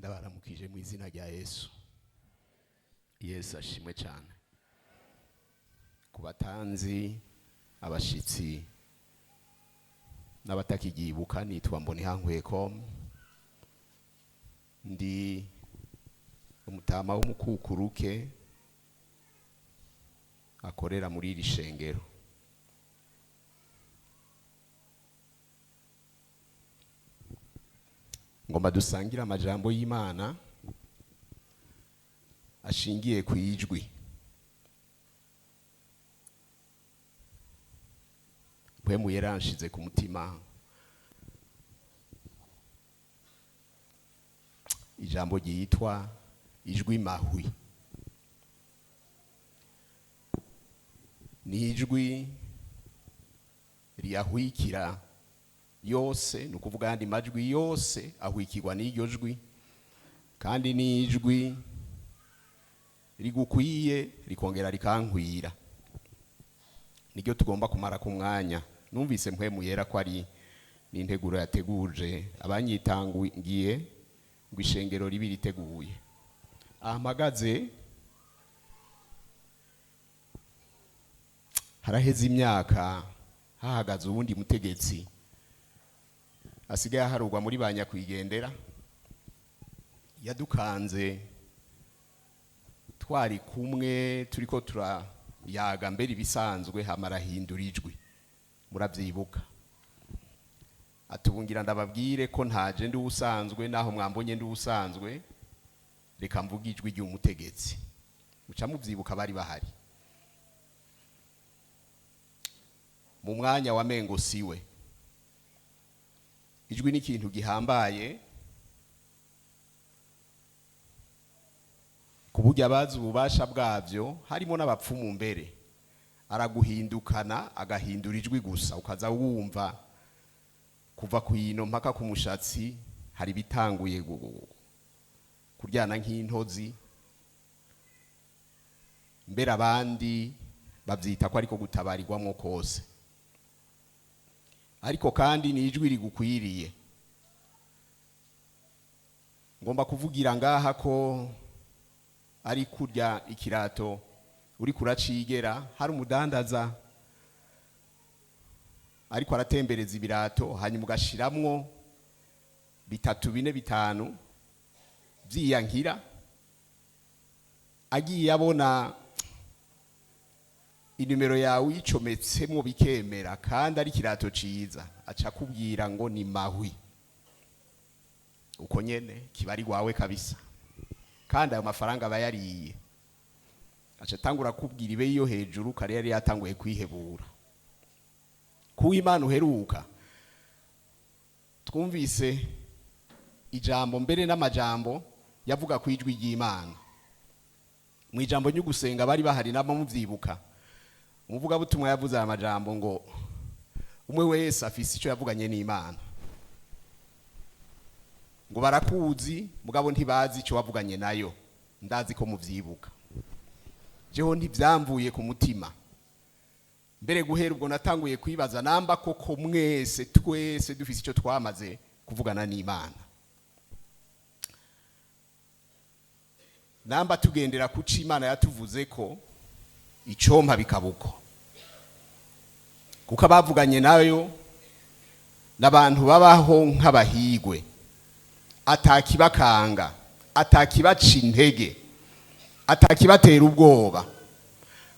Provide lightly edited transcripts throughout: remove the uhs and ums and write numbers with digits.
Ndabaramukije mu izina rya Yesu. Yesu ashimwe cyane. Ku batanzi, abashitsi n'abatakigibuka, nitwa Mbonihankweko, ndi umutama w'umukukuruke akorera muri iri shengero. Ngomba dusangire amajambo y'Imana ashingiye ku ijwi. Mpwemu yaranshize ku mutima ijambo ryitwa ijwi mahwi. Ni ijwi riyahwikira yose, ni ukuvuga ayandi majwi yose ahwikirwa n'iryo jwi, kandi ni ijwi rigukwiye rikongera rikankwira. Niryo tugomba kumara ku mwanya. Numvise Mpwemu Yera ko ari n'integuro yateguje abanyitangiye ngo ishengero ribe riteguye. Ahamagaze haraheze imyaka hahagaze uwundi mutegetsi asigaye aharurwa muri ba nyakwigendera, yadukanze twari kumwe turiko turayaga mbere ibisanzwe, hama arahindura ijwi. Murabyibuka? Atubungira ndababwire ko ntaje ndi ubusanzwe, naho mwambonye ndi ubusanzwe, reka mvuge ijwi ry'umutegetsi. Muca mubyibuka bari bahari mu mwanya wa mengo siwe. Ijwi ni ikintu gihambaye ku buryo abazi ububasha bwabyo, harimo n'abapfumu mbere, araguhindukana agahindura ijwi gusa ukaza wumva kuva ku ino mpaka ku mushatsi hari bitanguye kuryana nk'intozi. Mbere abandi babyita ko ariko gutabarirwamo kose, ariko kandi ni ijwi rigukwiriye. Ngomba kuvugira ngaha ko ari kurya ikirato uri kuracigera, hari umudandaza ariko aratembereza ibirato, hanyuma ugashiramwo bitatu bine bitanu byiyankira, agiye abona inimero yawe uyicometsemo bikemera kandi ari ikirato ciza, aca akubwira ngo ni mahwi. Uko nyene kiba ari gwawe kabisa, kandi ayo mafaranga aba yariye. Aca atangura kubwira ibe yo hejuru kare yari yatanguye kwihebura. Kuba Imana uheruka twumvise ijambo mbere n'amajambo yavuga ku ijwi ry'Imana mu ijambo ryo gusenga, bari bahari nabo muvyibuka. Umuvugabutumwa yavuze aya majambo ngo umwe wese afise icyo yavuganye n'Imana, ngo barakuzi mugabo ntibazi icyo wavuganye nayo. Ndazi ko muvyibuka, jeho ntivyamvuye ku mutima. Mbere guhera ubwo natanguye kwibaza namba koko mwese twese dufise icyo twamaze kuvugana n'Imana, namba tugendera kuco Imana yatuvuze ko icompa bikabuko, kuko abavuganye nayo n'abantu babaho nk'abahigwe, atakibakanga, atakibaca intege, atakibatera ubwoba,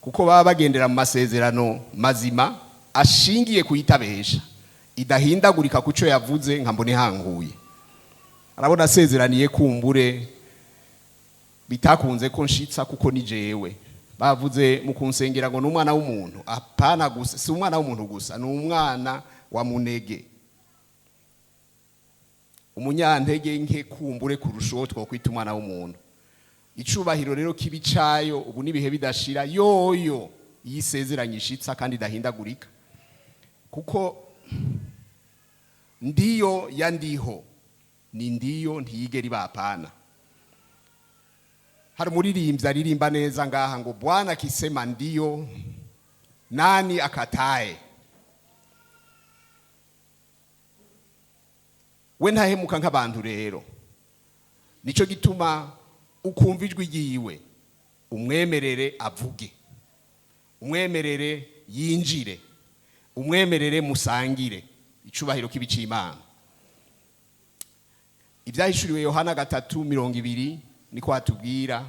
kuko baba bagendera mu masezerano mazima ashingiye kuyitabesha idahindagurika kuco yavuze. Nka mbone hanguye arabona asezeraniye kumbure bitakunze ko nshitsa, kuko ni jewe bavuze mu kunsengera ngo n'umwana w'umuntu. Apana gusa, si umwana w'umuntu gusa, ni umwana wa munege, umunyantege nke kumbure kurusha uwo twokwita umwana w'umuntu. Icubahiro rero kibi cayo ubu n'ibihe bidashira, yoyo yisezeranye ishitsa kandi idahindagurika, kuko ndiyo ya ndiho ni ndiyo, ntiyigera ibapana. Hari umuririmbyi aririmba neza ngaha ngo Bwana akisema ndiyo, nani akataye? We ntahemuka nk'abantu. Rero Nico gituma ukumva ijwi ryiwe, umwemerere avuge, umwemerere yinjire, umwemerere musangire. Icubahiro kibe ic'Imana. Ibyahishuriwe Yohana 3:20 niko hatubwira,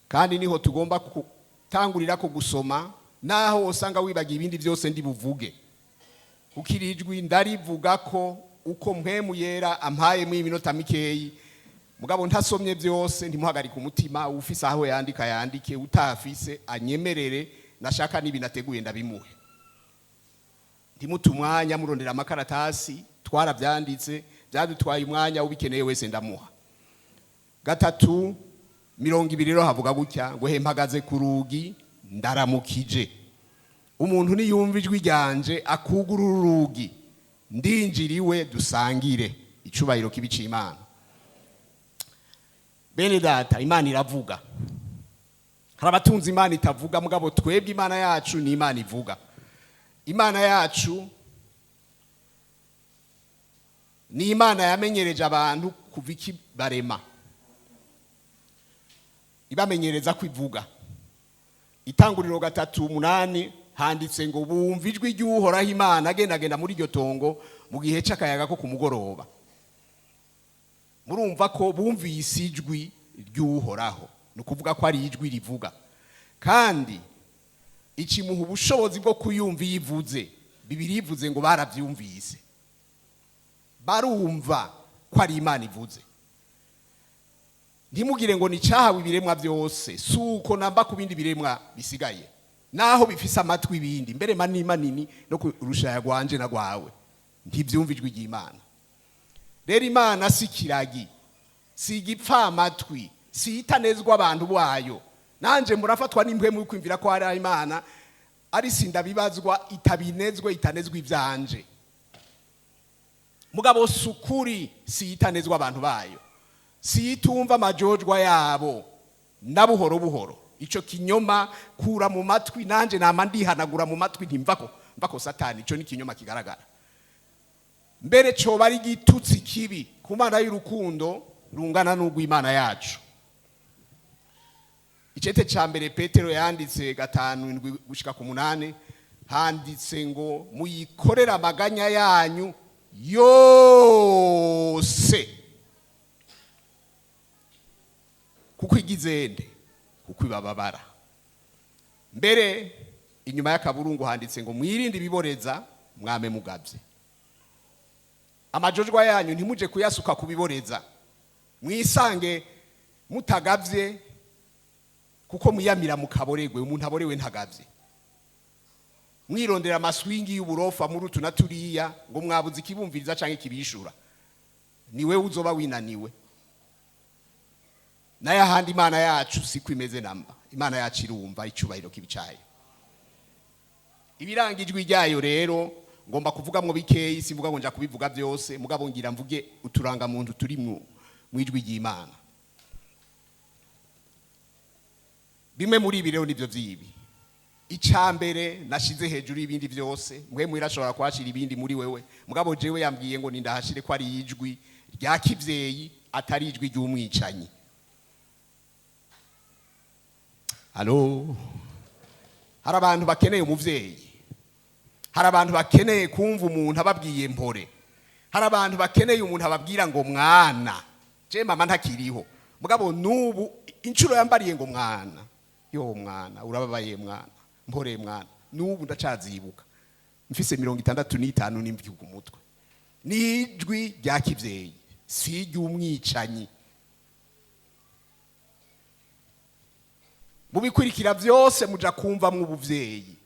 kandi niho tugomba gutangurira ko gusoma, naho usanga wibagiye ibindi byose ndi buvuge, kuko iri jwi ndarivuga ko uko Mpwemu Yera ampaye mu iminota mikeyi. Mugabo ntasomye byose, ntimuhagarike umutima. Ufise aho yandika yandike, utafise anyemerere, nashaka n'ibi nateguye ndabimuhe. Ntimute umwanya murondera amakaratasi, twarabyanditse, byadutwaye umwanya. Ubikeneye wese ndamuha. 3:20 rero havuga gutya ngo: "He, mpagaze ku rugi ndaramukije. Umuntu niyumva ijwi ryanje akugurura urugi, ndinjiriwe dusangire." Icubahiro kibe ic'Imana. Bene data, Imana iravuga. Hari abatunzi Imana itavuga, mugabo twebwe Imana yacu ni Imana ivuga. Imana yacu ni Imana yamenyereje abantu kuva iki barema, ibamenyereza kwivuga. Itanguriro 3:8 handitse ngo: "Bumva ijwi ry'Uhoraho Imana agendagenda muri iryo tongo mu gihe cy'akayaga ko ku mugoroba." Murumva ko bumvise ijwi ry'Uhoraho, ni ukuvuga ko ari ijwi rivuga, kandi ikimuha ubushobozi bwo kuyumva iyo ivuze. Bibiliya ivuze ngo barabyumvise, barumva ko ari Imana ivuze. Ntimugire ngo ni cyahawe ibiremwa byose, si uko namba ku bindi biremwa bisigaye, naho bifise amatwi ibindi mbere manini manini no kurusha yagwanje na gwawe, ntibyumva ijwi ry'Imana. Rero Imana si kiragi, si igipfamatwi, si itanezwa abantu bayo. Nanje murafatwa n'impwemu yo kwimvira ko hari Imana ari sindabibazwa, itabinezwe, itanezwa ivyanje. Mugabo sukuri, si itanezwa abantu bayo, si itumva amajojwa yabo na buhoro buhoro. Ico kinyoma kura mu matwi. Nanje nama ndihanagura mu matwi, ntimvako mvako Satani. Ico ni kinyoma kigaragara, mbere coba ari igitutsi kibi ku Mana y'urukundo rungana n'urw'Imana yacu. Icete ca mbere Petero yanditse, 5:7 gushika ku 8, handitse ngo: "Muyikorere amaganya yanyu yose, kuko igizende, kuko ibababara." Mbere inyuma y'akaburungu handitse ngo: "Mwirinde ibiboreza, mwame mugabye." Amajojwa yanyu ntimuje kuyasuka kubiboreza, mwisange mutagavye, kuko mwiyamira mukaboregwe. Umuntu aborewe ntagavye. Mwirondera amaswingi y'uburofa muri utu na turiya, ngo mwabuze ikibumviriza canke ikibishura, niwe uzoba winaniwe. Nayo ahandi Imana yacu siko imeze namba. Imana yacu irumva. Icubahiro kibe icayo. Ibiranga ijwi ryayo rero ngomba kuvugamwo bikeyi, simvuga ngo nja kubivuga byose, mugabo ngira mvuge uturangamuntu turi mu ijwi ry'Imana. Bimwe muri ibi rero nibyo vyibi. Icambere nashize hejuru y'ibindi byose, mwe mwirashobora kuhashira ibindi muri wewe, mugabo jewe yambwiye ngo nindahashire ko ari ijwi rya kivyeyi, atari ijwi ry'umwicanyi. Halo, hari abantu bakeneye umuvyeyi, hari abantu bakeneye kumva umuntu ababwiye mpore, hari abantu bakeneye umuntu ababwira ngo mwana. Je mama ntakiriho, mugabo nubu inshuro yambariye ngo mwana, yo mwana urababaye, mwana mpore, mwana, nubu ndacazibuka mfise 65 n'imvi ku mutwe. Ni ijwi rya kivyeyi, si iry'umwicanyi. Mubikurikira byose muja kumva mu buvyeyi.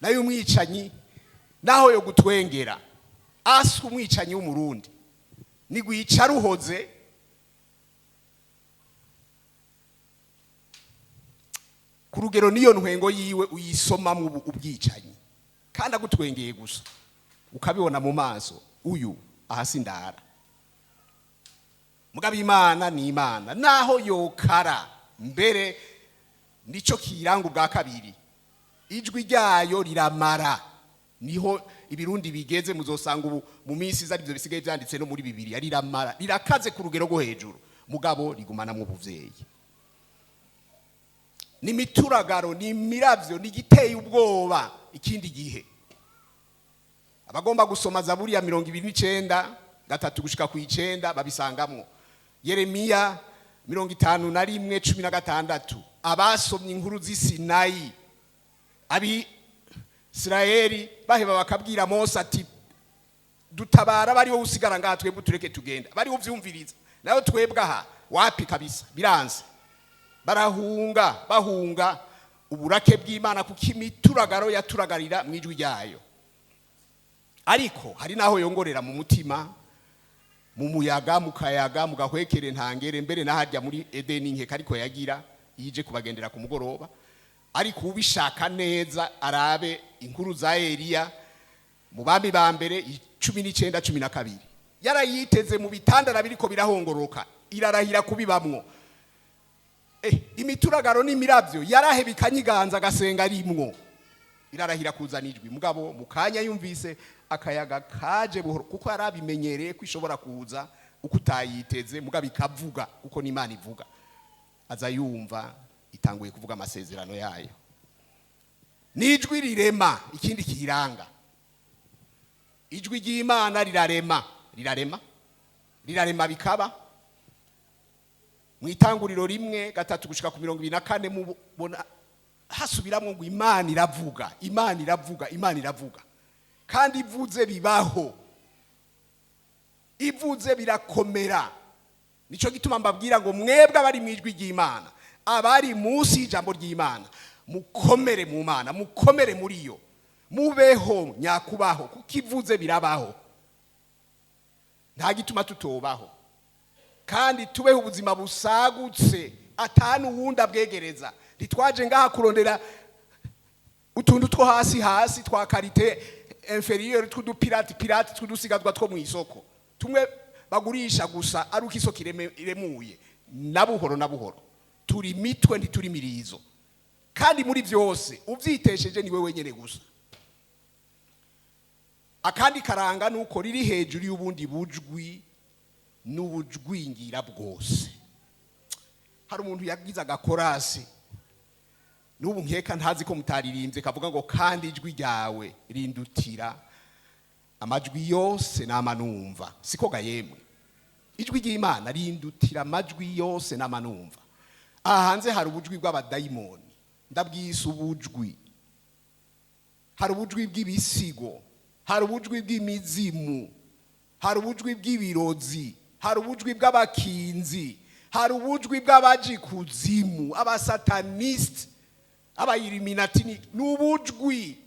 Nayo umwicanyi naho yo gutwengera aswe, umwicanyi w'Umurundi ni gwica ruhoze. Ku rugero niyo ntwengo yiwe uyisomamwo ubwicanyi, kandi agutwengeye gusa ukabibona mu maso, uyu ahasi ndara. Mugabo Imana ni Imana, naho yokara. Mbere nico kiranga ubwa kabiri, ijwi ryayo riramara. Niho ibirundi bigeze. Muzosanga ubu mu minsi iza arivyo bisigaye vyanditse no muri Bibiliya. Riramara, rirakaze ku rugero rwo hejuru, mugabo rigumanamwo ubuvyeyi. Ni imituragaro, ni imiravyo, ni igiteye ubwoba. Ikindi gihe abagomba gusoma Zaburi ya 29, 3 gushika ku 9, babisangamwo. Yeremiya 51, 16. Abasomye inkuru z'Isinayi, abi Isirayeli baheba bakabwira Mose ati: "Dutabara, bari wowe usigara ngaha, twebwe tureke tugenda, bari uvyumviriza nayo, twebwe aha wapi kabisa, biranze." Barahunga, bahunga uburake bw'Imana, kuko imituragaro yaturagarira mu ijwi ryayo. Ariko hari naho yongorera mu mutima, mu muyaga, mu kayaga, mu gahwekere ntangere, mbere naharya muri Edeni nkeka ariko yagira yije kubagendera ku mugoroba. Ariko ubishaka neza arabe inkuru za Eliya mu Bami ba Mbere 19, 12. Yarayiteze mu bitandara biriko birahongoroka, irarahira kubibamwo. Imituragaro n'imiravyo yaraheba ikanyiganza, agasenga arimwo, irarahira kuzana ijwi. Mugabo mu kanya yumvise akayaga kaje buhoro, kuko yarabimenyereye ko ishobora kuza uko utayiteze, mugabo ikavuga, kuko n'Imana ivuga. Aza yumva itanguye kuvuga amasezerano yayo. N'ijwi rirema. Ikindi kiranga ijwi ry'Imana, rirarema, rirarema, rirarema bikaba. Mu Itanguriro 1, 3 gushika ku 24, mubona hasubiramwo ngo Imana iravuga, Imana iravuga, Imana iravuga. Kandi ivuze bibaho, ivuze birakomera. Nico gituma mbabwira ngo mwebwe abari mu ijwi ry'Imana, abari munsi y'ijambo ry'Imana, mukomere mu Mana, mukomere muri yo, mubeho nyakubaho, kuko ivuze birabaho. Nta gituma tutobaho kandi tubeho ubuzima busagutse, atanu wundi abwegereza. Ntitwaje ngaha kurondera utuntu two hasi hasi twa qualité inférieure, tw'udupirati pirati, tw'udusigazwa two mu isoko, tumwe bagurisha gusa ari uko isoko iremuye na buhoro na buhoro. Turi mitwe, ntituri mirizo. Kandi muri byose ubyitesheje ni we wenyine gusa. Akandi karanga nuko riri hejuru y'ubundi bujwi n'ubujwingira bwose. Hari umuntu yagize agakorasi, n'ubu nkeka ntazi ko mutaririmbye, kavuga ngo: "Kandi ijwi ryawe rindutira amajwi yose nama numva." Siko ga yemwe? Ijwi ry'Imana rindutira amajwi yose nama numva. Aha hanze hari ubujwi bw'abadayimoni, ndabwise ubujwi. Hari ubujwi bw'ibisigo, hari ubujwi bw'imizimu, hari ubujwi bw'ibirozi, hari ubujwi bw'abakinzi, hari ubujwi bw'abaji kuzimu, abasatanistes, abayiriminati. Ni ubujwi.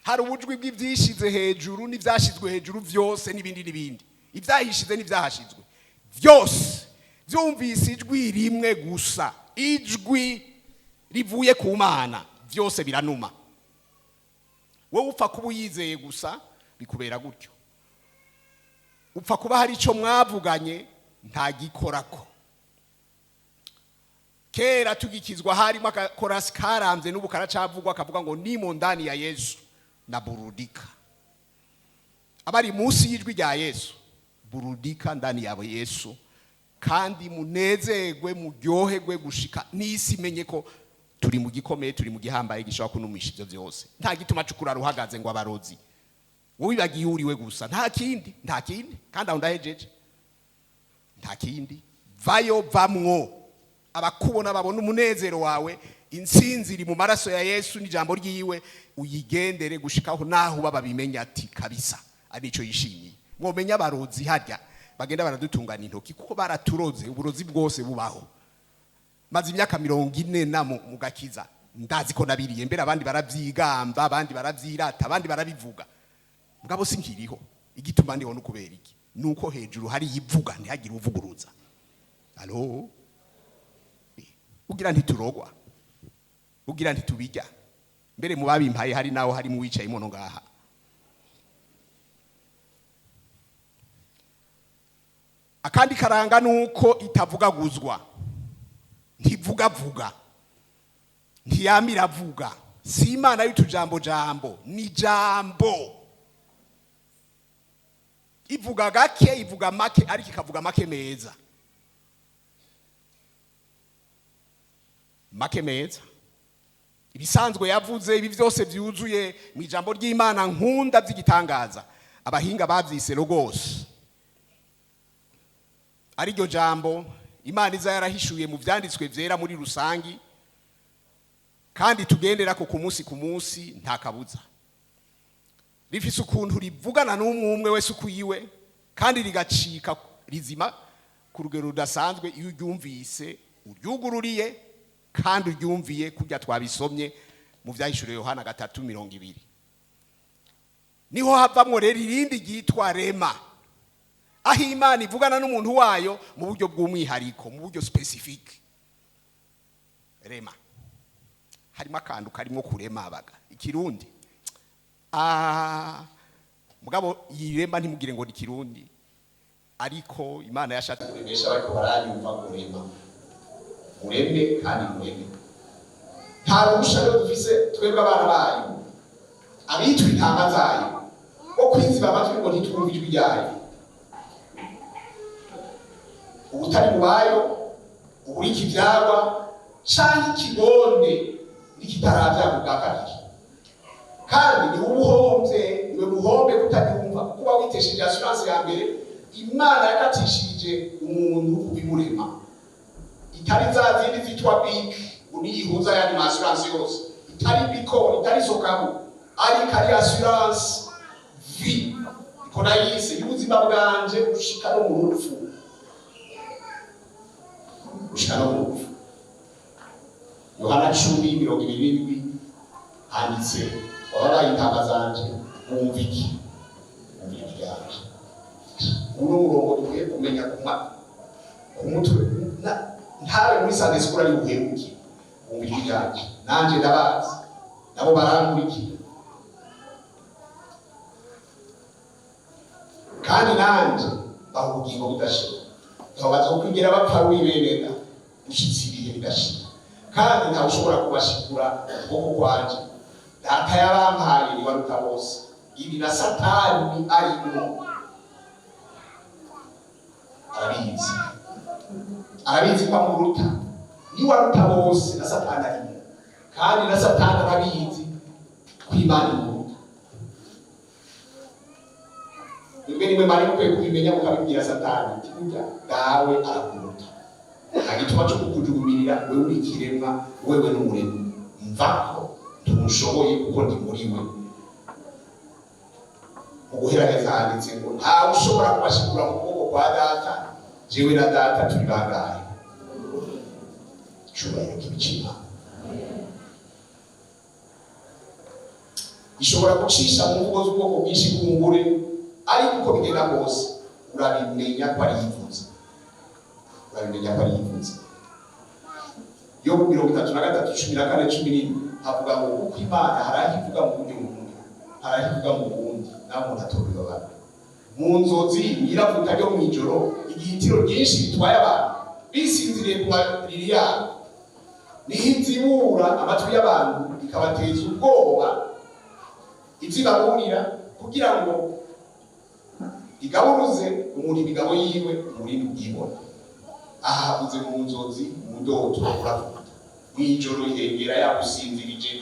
Hari ubujwi bw'ibyishize hejuru n'ibyashyizwe hejuru byose, n'ibindi n'ibindi, ibyahishize n'ibyahashizwe byose, byumvise ijwi rimwe gusa, ijwi rivuye ku Mana, byose biranuma. Wowe upfa kuba uyizeye gusa, bikubera gutyo. Upfa kuba hari icyo mwavuganye, ntagikorako. Kera tugikizwa harimo akakorasi karambye, n'ubu karacavugwa, kavuga ngo: "Nimo ndani ya Yesu na burudika." Abari munsi y'ijwi rya Yesu, burudika ndani ya Yesu, kandi munezerwe, muryoherwe gushika n'isi imenye ko turi mu gikomeye, turi mu gihambaye gishobora kunumisha ibyo byose. Nta gituma cukura ruhagaze ngo abarozi, wowe uriwe gusa, nta kindi, nta kindi. Kandi aho ndahejeje, nta kindi. Vayo, vamwo, abakubona babona umunezero wawe. Intsinzi iri mu maraso ya Yesu n'ijambo ryiwe, uyigendere gushikaho naho baba babimenya ati kabisa ari icyo yishimiye. Mwomenya abarozi harya bagenda baradutungana intoki, kuko baraturoze uburozi bwose bubaho. Maze imyaka 40 na mu gakiza, ndazi ko nabiriye mbere. Abandi barabyigamba, abandi barabyirata, abandi barabivuga, mugabo sinkiriho. Igituma ndiho no kubera iki? Nuko hejuru hari ivuga, ntihagire uvuguruza. Allo, ugira ntiturogwa, ugira ntitubijya mbere. Mu babimpaye hari naho hari mu wicaye mono ngaha. Akandi karanga nuko itavugaguzwa, ntivugavuga, ntiyamiravuga. Si Imana y'utujambo jambo, ni jambo. Ivuga gake, ivuga make, ariko ikavuga make meza, make meza. Ibisanzwe yavuze, ibi byose byuzuye mu ijambo ry'Imana nkunda by'igitangaza, abahinga babyise logos, ariryo jambo Imana iza yarahishuye mu byanditswe byera muri rusangi, kandi tugendera ko ku munsi ku munsi, nta kabuza. Rifise ukuntu rivugana n'umwe umwe wese ukwiwe, kandi rigacika rizima ku rugero rudasanzwe iyo uryumvise, uryugururiye kandi uryumviye, kurya twabisomye mu Byahishuriwe Yohana 3:20. Niho havamwo rero irindi ryitwa rhema, aho Imana ivugana n'umuntu wayo mu buryo bw'umwihariko, mu buryo spécifique. Rhema harimo akantu karimo kurema abaga ikirundi. Ah, mugabo iyi rhema ntimugire ngo ni kirundi, ariko Imana yashatse kuremesha bariko baranyumva ngo rema, mureme kandi mureme. Nta ruhusha rero dufise twebwe abana bayo, abitwa intama zayo, wo kwiziba amatwi ngo ntitwumve ijwi ryayo. Ubutari mubayo uburika ivyagwa canke ikigonde n'ikitaravyagwa bwa kabiri, kandi ni ubuhomvye, niwe buhombe kutaryumva, kuko uba witesheje assurance ya mbere Imana yakatishirije umuntu kubimurema, itari za zindi zitwa BIC ngo niyihuza yandi ma assurance yose, itari BICOR, itari SOCABU, ariko ari assurance vie, iko nayise, y'ubuzima bwanje gushika no mu rupfu, gushika no mu rupfu. Yohana 10:27 handitse: "Wababaye intama zanje, wumva iki? Wumva ijwi ryanje." Uno murongo dukwiye kumenya kuma ku mutwe, ntabe muri Sunday school ari buheruke. Wumva ijwi ryanje, nanje ndabazi, nabo barankurikira, kandi nanje baha ubugingo budashira, ntaho bazokwigera bapfa wibeneda gushitsa ibihe bidashira, kandi ntawe ushobora kubashikura ukuboko kwanje. Data yabampaye niwe aruta bose." Ibi na Satani arimo arabizi, arabizi ko amuruta. Niwe aruta bose, na Satani arimo, kandi na Satani arabizi ko Imana imuruta. Rimwe rimwe mari mukwiye kubimenya, mukabibwira Satani uti: "Burya dawe arakuruta, nta gituma cyo kukujugumirira, wewe uri ikiremwa, wewe n'umuremyi, mvako, ntumushoboye kuko ndi muri we." Mu guheraheza handitse ngo: "Ntawe ushobora kubashikura mu kuboko kwa Data. Jewe na Data turi bangahe?" Icubahiro k'ibicima ishobora gucisha mu mvugo z'ubwoko bwinshi bw'ungure, ariko uko bigenda kose urabimenya ko ari yivuze, urabimenya ko ari yivuze. Yobu 33, 14 havuga ngo: "Kuko Imana hari aho ivuga mu buryo bumwe, hari aho ivuga mu bundi, naho umuntu atobibabara mu nzozi, mwiravuta ryo mw'ijoro, igihe itiro ryinshi ritwaye abantu bisinziriye ku mariri yabo, niho izibura amatwi y'abantu ikabateza ubwoba ivyo ibaburira, kugira ngo igaburuze umuntu imigabo yiwe, umurindi ubwibone." Aha havuze mu nzozi, mu ndoto, uravuga mw'ijoro, ihengera yagusinzirije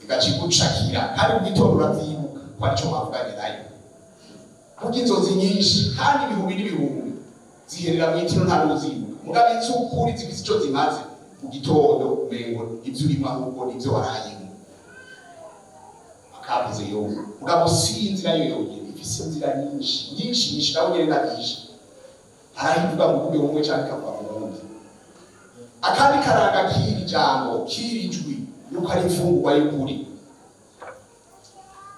igaca igucakira, kandi mu gitondo uravyibuka ko arico mwavuganye nayo. Kurya inzozi nyinshi kandi ibihumbi n'ibihumbi ziherera mw'itiro, nta n'uzibuka, mugabo iz'ukuri zifise ico zimaze mu gitondo umengo ivyo urimo ahubwo nivyo warayemo. Akavuze yo, mugabo si inzira yo yonyene, ifise inzira nyinshi nyinshi nyinshi, nawe nyene ndabyishe. Hari aho ivuga mu buryo bumwe canke ikavuga mu bundi. Akandi karanga k'iri jambo, k'iri jwi, nuko ari imfungurwa y'ukuri,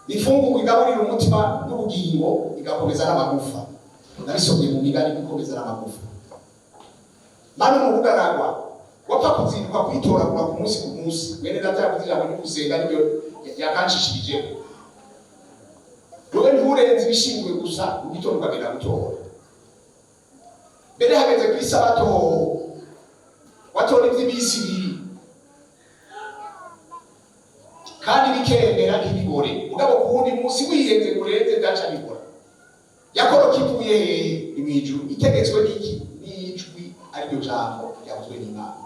imfungurwa igaburira umutima n'ubugingo, igakomeza n'amagufa. Nabisomye mu Migani, ikomeza n'amagufa. Mani mu bugaragwa wapfa kuzinduka kwitoragura ku munsi ku munsi. Mwene Data yavuze ijambo ryo gusenga, niryo yakancishirijeho. Wewe nturenze ibishinzwe gusa, mu gitondo ukagenda gutora. Mbere hageze ku isabato, watora ivy'iminsi ibiri. Kandi bikemera ntibibore. Mugabo ku wundi munsi wiyenze kurenze byaca bibora. Yakoroka ivuye hehe? Ni mw'ijuru. Itegetswe n'iki? N'ijwi, ariryo jambo ryavuzwe n'Imana.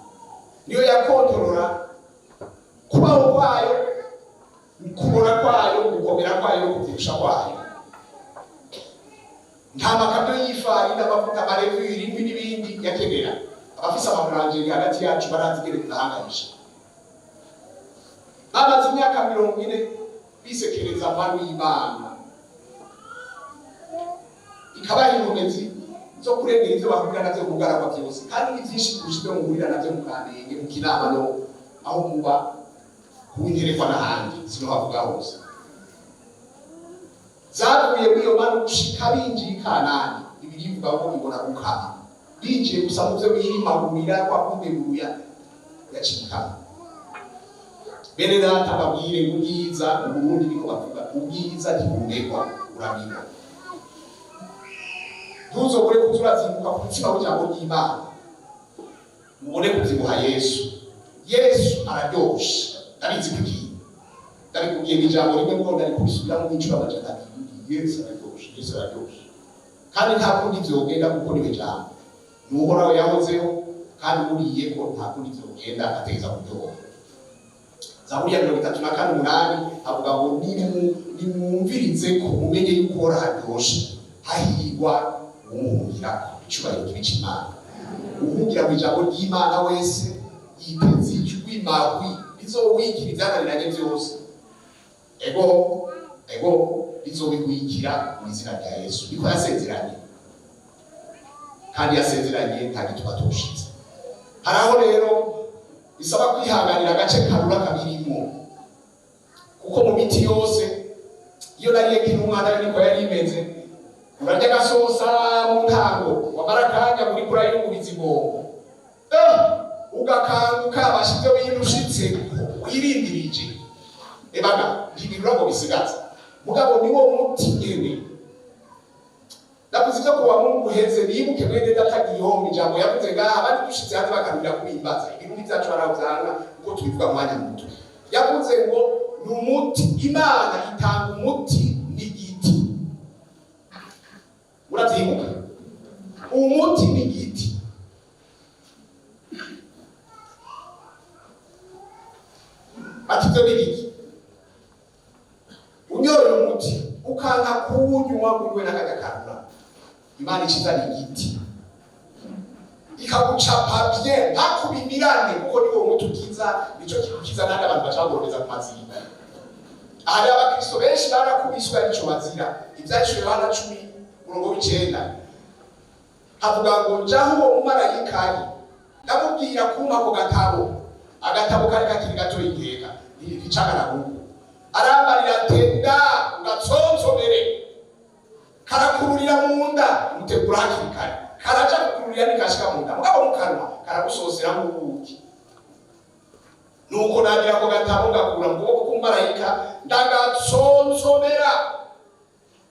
Niyo yakontorora kubaho kwayo, kubora kwayo, gukomera kwayo no kuvyibusha kwayo. Nta makamyo y'ifarini, amavuta, ama levure, inkwi n'ibindi yakenera. Abafise ama boulangerie hagati yacu barazi ingene tunahangayisha. Bamaze imyaka 40 bisekereza manu y'Imana, ikabaha inkomezi zo kurengera ivyo bahurira navyo mu bugaragwa vyose, kandi ni vyinshi kurusha ivyo muhurira navyo mu Kamenge, mu Kinama, no aho muba kuwinterekwa n'ahandi sinohavuga hose. Zavuye muri iyo manu gushika binjiye i Kanani. Bibiliya ivuga ngo ibona gukama. Binjiye gusa mu vyo birimagurira kwa kundeguya, yaciye ikama. Bene data, babwire, ubwiza mu Burundi niko bavuga, ubwiza ntibubegwa, urabigwa. Ntuzobure kuza urazinduka ku mutima w'ijambo ry'Imana, mubone kuvyibuha. Yesu, Yesu araryoshe. Ndabizi kugiye ndabikubwiye mu ijambo rimwe, ngo ndari kubisubiramo nk'inshuro 200. Yesu araryoshe, Yesu araryoshe, kandi nta kundi vyogenda kuko niwe jambo, ni Uhoraho yahozeho, kandi uriye ko nta kundi vyogenda, ategeza kuryoha. Zaburi ya 34:8 avuga ngo nimwumvirize ko mumenye yuko Uhoraho aryoshe, hahirwa umuhungirako. Icubahiro kibi c'Imana. Uhungira mu ijambo ry'Imana wese yiteze ijwi mahwi rizowikira ivyananiranye vyose. Ego, ego, rizobigwikira mu izina rya Yesu. Niko yasezeranye, kandi yasezeranye nta gituma toshitse. Hari aho rero bisaba kwihanganira agace karura kabirimo, kuko mu miti yose iyo nariye kiri umwana yo niko yari imeze. Urarya agasosa mu ntango, wamara akanya uriko urayungubiza imbongo, ugakanguka basha ibyo bintu ushitse wirindirije. Ebaga ntibirura ngo bisigaze, mugabo niwo muti nyene. Ndavuze ibyo kuwa Mungu heze, nibuke mwene data Gihombe ijambo yavuze ngaha, abandi dushitse hanze bakarurira kubimbaza. Ibintu byacu baravyanga kuko tubivuga mwanya muto. Yavuze ngo ni umuti, Imana itanga umuti n'igiti. Uravyibuka? Umuti n'igiti. Ati ivyo ni unyoye umuti ukanka kuwunywa ngo unywe n'akajya karura, Imana icizana igiti ikagucapa bien ntakubimirane, kuko niwo muti ukiza, nico kigukiza. N'andi abantu baca bagororeza ku mazinga. Hari abakristo benshi barakubiswe arico bazira. Ivyahishuriwe Yohana 10:9 havuga ngo njaho uwo mumarayika ari, ndamubwira kumpa ako gatabo. Agatabo kari kakiri gato, inkeka nticagarahugu. Arambarira, tenda ugatsonsomere, karakururira mu nda. Mutegura hakiri kare, karaja kukururira nikashika mu nda, mugabo mu kanwa karagusosera nk'ubuki. Nuko nagira ako gatabo, ngakura mu kuboko k'umumarayika, ndagatsonsomera.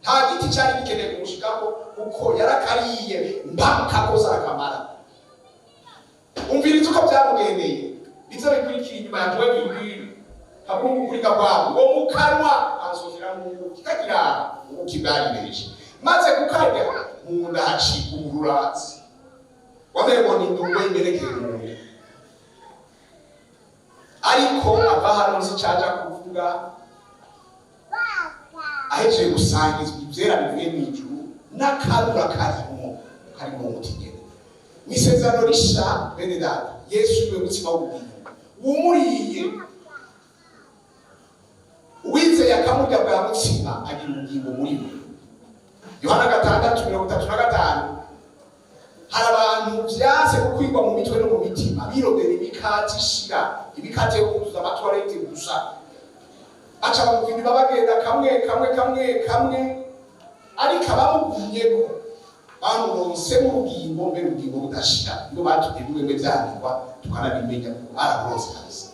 Nta giti cyari gikeneye kumushikako kuko yarakariye mpaka kose arakamara. Umviriza uko byamugendeye, biza bikurikira inyuma ya point virgule kabungu kurika kwabo ngo mu kanwa ansosera nk'ubuki, kagira ubuki bwari benshi. Maze kukarya, mu nda hacika umururatsi, wamengo ni indungo imerekeye mu nda. Ariko ava hano nzi icaja kuvuga, ahejeje gusangizwa ivyera bivuye mw'ijuru n'akarura karimo karimo umuti nyene. Mw'isezerano risha, bene data, Yesu niwe mutsima w'ubugingo. Wumuriye, uwizeye akamurya bwa mutsima, agira ubugingo muri we. Yohana 6:35. Hari abantu vyanse gukwirwa mu mitwe no mu mitima, birondera imikati ishira, imikati yo kuzuza ama toilettes gusa. Baca bamuvima, bagenda kamwe kamwe kamwe kamwe, ariko abamugumyeko bamuronsemo ubugingo, mbere ubugingo budashira. Nibo batumye bimwe vyandikwa tukanabimenya, kuko baraburonse kabisa.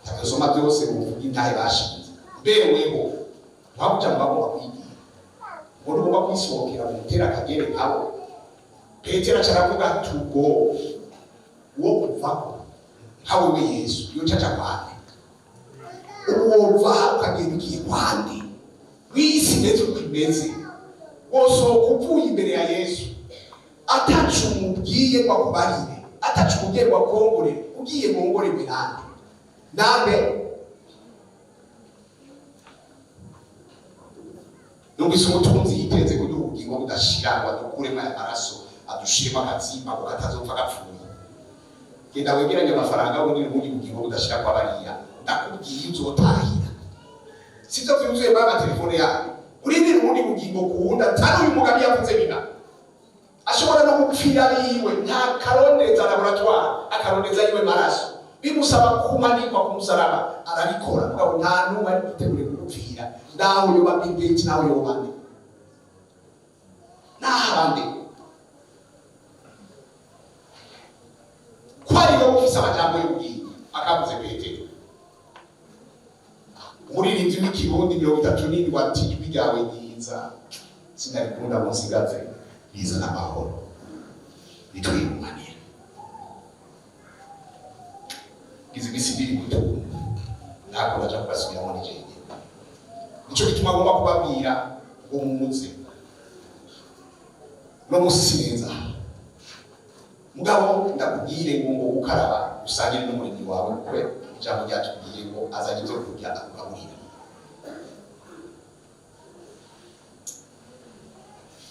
Ntabwo byose uvuga intahe bashinze. Mbeweho ntiwakuja mu bagomba kwigira ngo ntugomba kwisohokera mu gutera akagere nkabo. Petero aca aravuga tugo wo kuvako nka wewe Yesu yoca aca kwande. Ubu wova ukagenda ugiye kwande mw'isi imeze uko imeze, wosohoka uvuye imbere ya Yesu atacu umubwiye ngo akubarire, atacu umubwiye ngo akongorere, ugiye mwongorerwe nande? Nande? Numvise umutunzi yiteze kuduha ubugingo budashira ngo adukuremo aya maraso, adushiremo akazimba ngo katazopfa gapfuye. Genda wegeranye amafaranga ubonere ubundi bugingo budashira kwa bariya, ndakubwiye uzotahira. Sivyo vyuzuye muri amatelefone yayo. Urindira ubundi bugingo kuwundi atari uyu mugabo yavuze biba. Ashobora no gupfira biwe, nta karondeza laboratoire, akarondeza yiwe maraso. Bimusaba kumanikwa ku musaraba, arabikora. Mugabo nta n'umwe ari bwitegure kugupfira. Naho yoba Bill Gates, naho yoba nde. Naho abandi. Ko ari wowe ufise amajambo y'ubugingo, akavuze Petero. Umuririmbyi w'ikirundi 37 ati ijwi ryawe ryiza sinarikunda ngo nsigaze, rizana amahoro, ritwigumanira. Izi misi biri kutunga ntako ndaja kubasubiramo ni jenyine. Nico gituma agomba kubabwira ngo mumuze no musinza. Mugabo ndakubwire ngo gukaraba usangire n'umuremyi wawe, kuko ijambo ryatubwiye ngo azanye ibyo kurya akugaburira.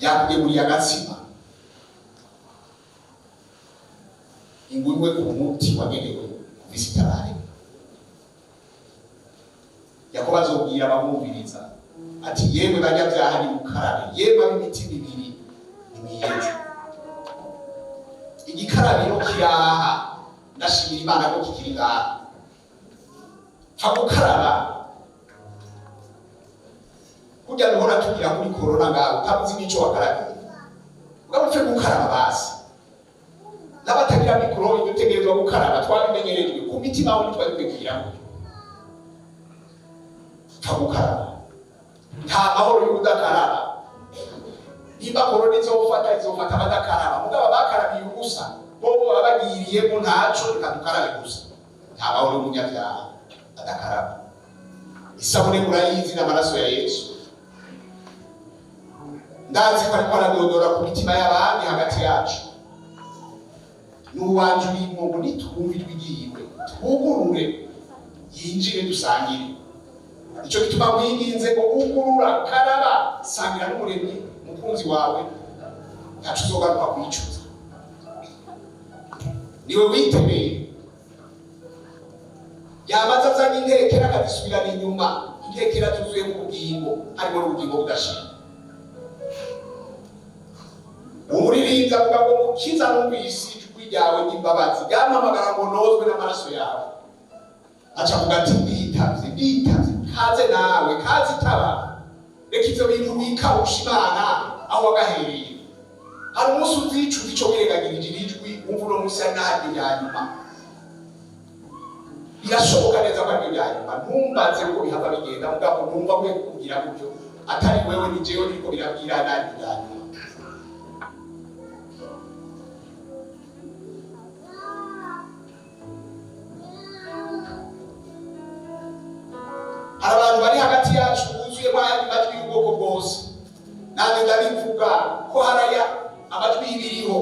Yakugemuriye agatsima, ingunywe ku muti wagenewe kuva isi itararemwa. Yakobo azobwira abamwumviriza ati yemwe banyabyaha nimukarabe, yemwe ab'imitima ibiri nimwiyeze. Igikarabiro kiraha, ndashimira Imana ko kikiri ngaha. Pfa gukaraba kurya duhora tugira kuri korona ngaho, utabuze n'ico wakarabiye, mugabo upfe gukaraba basi. N'abatagira mikorobe dutegerezwa gukaraba, twabimenyerejwe ku mitima aho ntitwari dukwiye. Pfa gukaraba, nta mahoro y'udakaraba. Nimba korona izofata, izofata abadakaraba, mugabo abakarabiye ubusa bobo baba bagiriyemo ntaco, reka dukarabe gusa. Nta mahoro y'umunyabyaha adakaraba. Isabune murayizi n'amaraso ya Yesu. Ndazi ko ariko aradodora ku mitima y'abandi hagati yacu. N'uwanje urimo ngo nitwumve ijwi ryiwe, twugurure, yinjire dusangire. Ico gituma mwinginze ngo ugurura, karaba, sangira n'umuremyi mukunzi wawe, ntaco uzogaruka kwicuza. Niwe witemeye. Yamaze azanye intekera akazisubirana inyuma, intekera zuzuye mu bugingo, harimo n'ubugingo budashira. Umuririmbyi avuga ngo mukiza numvise ijwi ryawe ry'imbabazi, ryampamagara ngo nozwe n'amaraso yawe. Aca avuga ati nditavye, nditavye, kaze nawe, kaze itaba. Reka ivyo bintu wikawusha Imana aho wagahereye. Hari umunsi uzicuza ico wirengagirije iri jwi, wumva uno munsi ari naryo rya nyuma. Birashoboka neza ko ariryo rya nyuma. Ntumbaze uko bihava bigenda, mugabo numva nkwiye kukubwira gutyo, atari wewe ni jewe biriko birabwira naryo rya nyuma. Hari abantu bari hagati yacu buzuyemo ayandi majwi y'ubwoko bwose. Nanjye ndabivuga ko haraya amajwi y'ibiriho,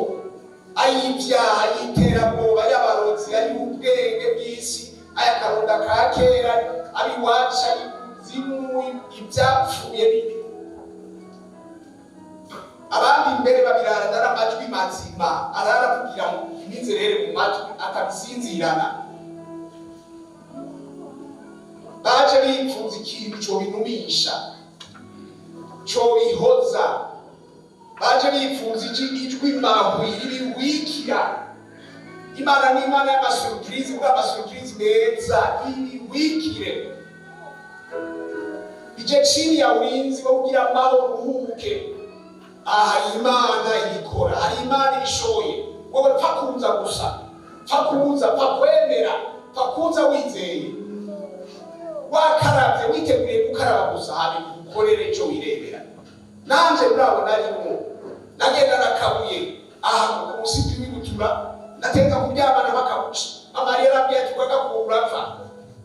ay'ibyaha, ay'iterabwoba, ay'abarozi, ay'ubwenge bw'isi, ay'akaronda ka kera, ab'iwacu, ay'ikuzimu, ibyapfuye bibi. Abandi imbere babirarana n'amajwi mazima, araravugira mu imizerere mu matwi atabisinzirana. Baje bipfuza ikintu cobinumisha, cobihoza. Baje bipfuza ijwi mahwi ribiwikira. Imana ni Imana y'amasurprise, ubwo amasurprise meza ibiwikire. Ije chini ya ulinzi wo kugira amahoro uruhuke. Aha hari Imana ibikora, hari Imana ibishoboye. Wowe pfa kuza gusa, pfa kuza, pfa kwemera, pfa kuza wizeye. Wakaravye, witeguye gukaraba gusa, hanyuma ukorere ico wirebera. Nanje murabo narimwo, nagenda nakabuye aha ku musipi w'ibutura, nateza kuryama n'amakabuci. Mama yari yarambwiye ati ugagakura urapfa.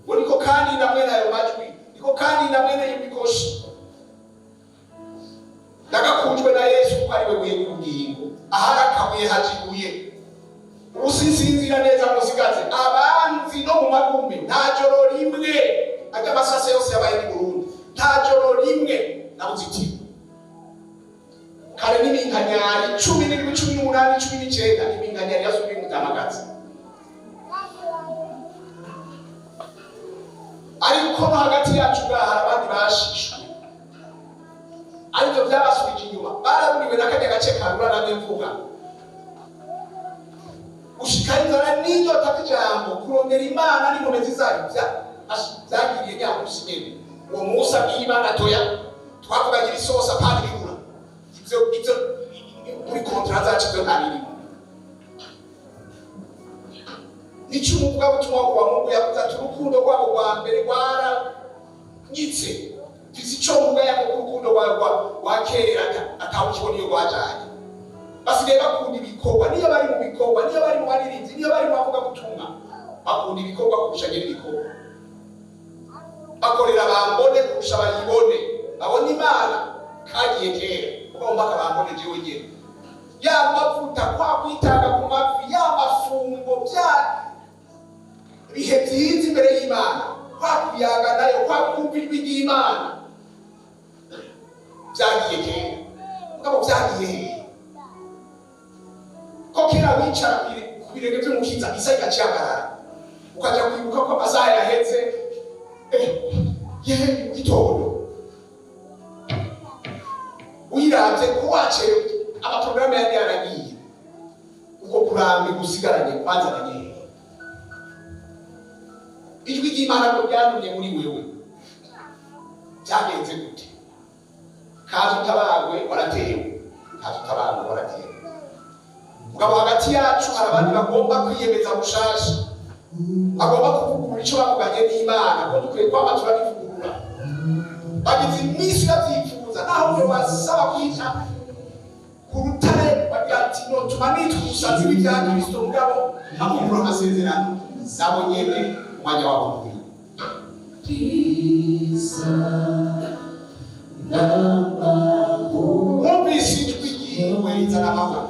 Ngo niko kandi namwe nayo majwi. Kandi na mwene y'imikoshi ndagakunjwe na Yesu, kuko ari we buye ry'ubugingo. Ahari akabuye hajiguye. Ubu sinsinzira neza musigaze abanzi no mu magume. Nta joro rimwe, ajya amasase yose yabaye ni Burundi, nta joro rimwe nabuzitiwe. Kare n'iminkanyari 17, 18, 19, iminkanyari yasubiye mutamagaza. Ariko no hagati yacu ngaha hari abandi bashishwe, aribyo byabasubije inyuma. Bararuriwe n'akajya gace karura namwe mvuga gushika inzara n'inyota by'ijambo, kurondera Imana n'inkomezi zayo byagiriye nyamusi nyene. Uwo munsi abwiye Imana toya, twavuganye ibisosa pani bibura ibyo muri kontra zacu, ibyo nta birimo. Nico umuvugabutumwa wa Mungu yavuze ati: "Urukundo rwabo rwa mbere rwaranyitse." Mfise ico mvuga yako ku rukundo rwa kera atawukibona iyo rwajanye. Basigaye bakunda ibikorwa. Niyo bari mu bikorwa, niyo bari mu baririmbyi, niyo bari mu bavugabutumwa, bakunda ibikorwa kurusha nyene ibikorwa. Bakorera bambone kurusha bayibone, babone Imana. Kagiye kera ugomba akabambone jewe nyene. Ya mavuta, kwa kwitanga ku mavi, ya mafungo, bya bihe byiza imbere y'Imana, kwa kuyaga nayo, kwa kumva ijwi ry'Imana, byagiye kera. Mugabo byagiye hehe ko kera wicara ku birenge by'Umukiza, isa igacihagarara, ukaja kwibuka ko amasaha yaheze, yehe mu gitondo uyiravye ko wacerewe, amaporogaramu yari yaragiye? Uko kurambirwa usigaranye kwazananye hehe? Ijwi ry'Imana ko ryanumye muri wewe, byagenze gute? Kaza utabagwe, waratewe. Kaza utabagwe, waratewe. Mugabo hagati yacu hari abandi bagomba kwiyemeza bushasha, bagomba kuvugurura ico bavuganye n'Imana, ko dukwiye kwama turabivugurura. Bagize iminsi babyifuza, naho mwe wasaba kwita ku rutare, bagira ati: "Notuma nitwa umusazi w'ibya Kristo, mugabo nkavugurura amasezerano." Nabo nyene umwanya wabo nk'uyu. Wumvise ijwi ryiwe rizana amahoro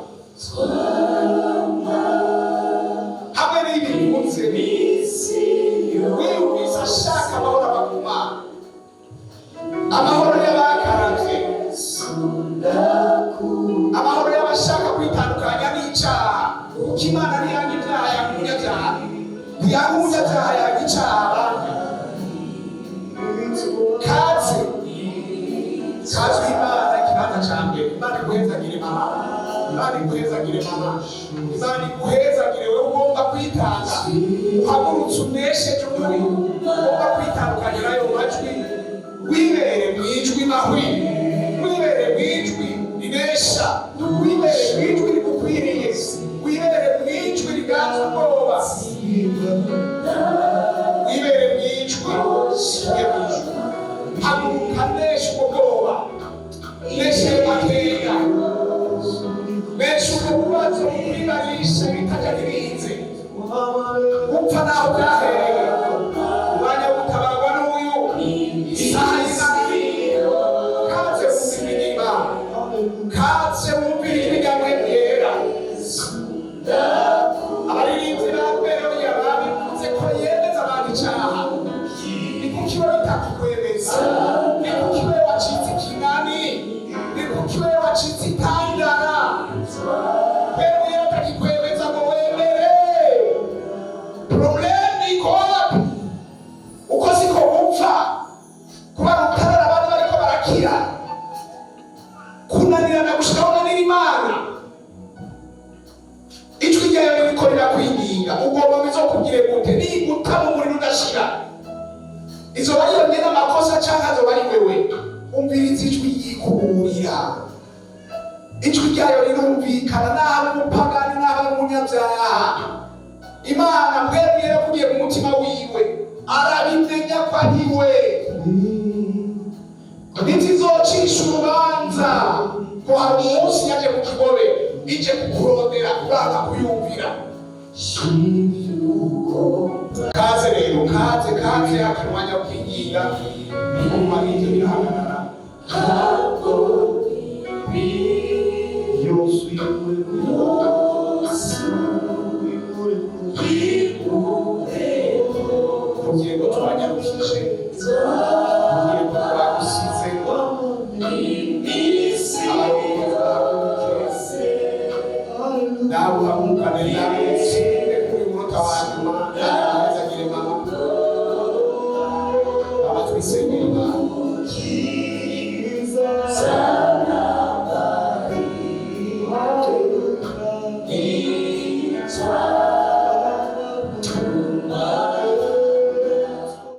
hamwe n'ibivutse. Wiyumvise ashaka amahoro ava ku Mana, amahoro y'abakaravye, amahoro y'abashaka kwitandukanya n'icaha, kuko Imana ntiyanga ibyaha, yanga umunyabyaha. Ntiyanga umunyabyaha, yanga icaha. Kaze, kaze Imana ikibanza ca mbere. Imana iguhezagire mama, Imana iguhezagire mama, Imana iguhezagire wewe ugomba kwitanga, uhagurutse unesheje ukuri, ugomba kwitandukanya n'ayo majwi, wibere mu ijwi mahwi, wibere mu ijwi rinesha, wibere mu ijwi rigukwiriye, wibere mu ijwi riganza ubwoba, wibere mu ijwi rivuye mu ijwi. Haguruka, nesha ubwo bwoba, nesha ayo makenga, nesha ubwo bubazo bukwibarisha bitaja ntibize gupfa naho bwahereye. Umwanya wo gutabarwa n'uyu, isaha y'Imana. Kaze wumva ijwi ry'Imana, kaze wumva ijwi rya Mpwemu Yera. Abaririmbyi ba Beroya babivuze ko yemeza abantu icaha. Ni kuki wewe itakukwemeza? Ni kuki wewe wacitse ikinani? Ni kuki wewe wacitse itandara? Wewe Yera atakikwemeza ngo wemere. Problème iko wapi? Uko siko gupfa kuba rutarara, abandi bariko barakira, kunanirana gushikaho unanira Imana. Ijwi ryayo ririko rirakwinginga. Ugomba ngo izokugire gute? Niguta mu muriro udashira, izoba ari yonyene amakosa canke azoba ari wewe? Umviriza ijwi yikuburira. Ijwi ryayo rirumvikana naho ari umupagani, naho ari umunyabyaha. Imana mwebwe yaravugiye mu mutima wiwe, arabimenya ko ari we. Ntizizocisha urubanza ko hari umunsi yaje mu kigobe ije kukurondera, uranga kuyumvira. Kaze rero, kaze. Kaze kaze akamwanya kwinginga, nguma ibyo birahagarara. Kugira ngo twanyarukije, kugira ngo twagusize, abarongozi bahaguruke, nawe uhagurukane nabo.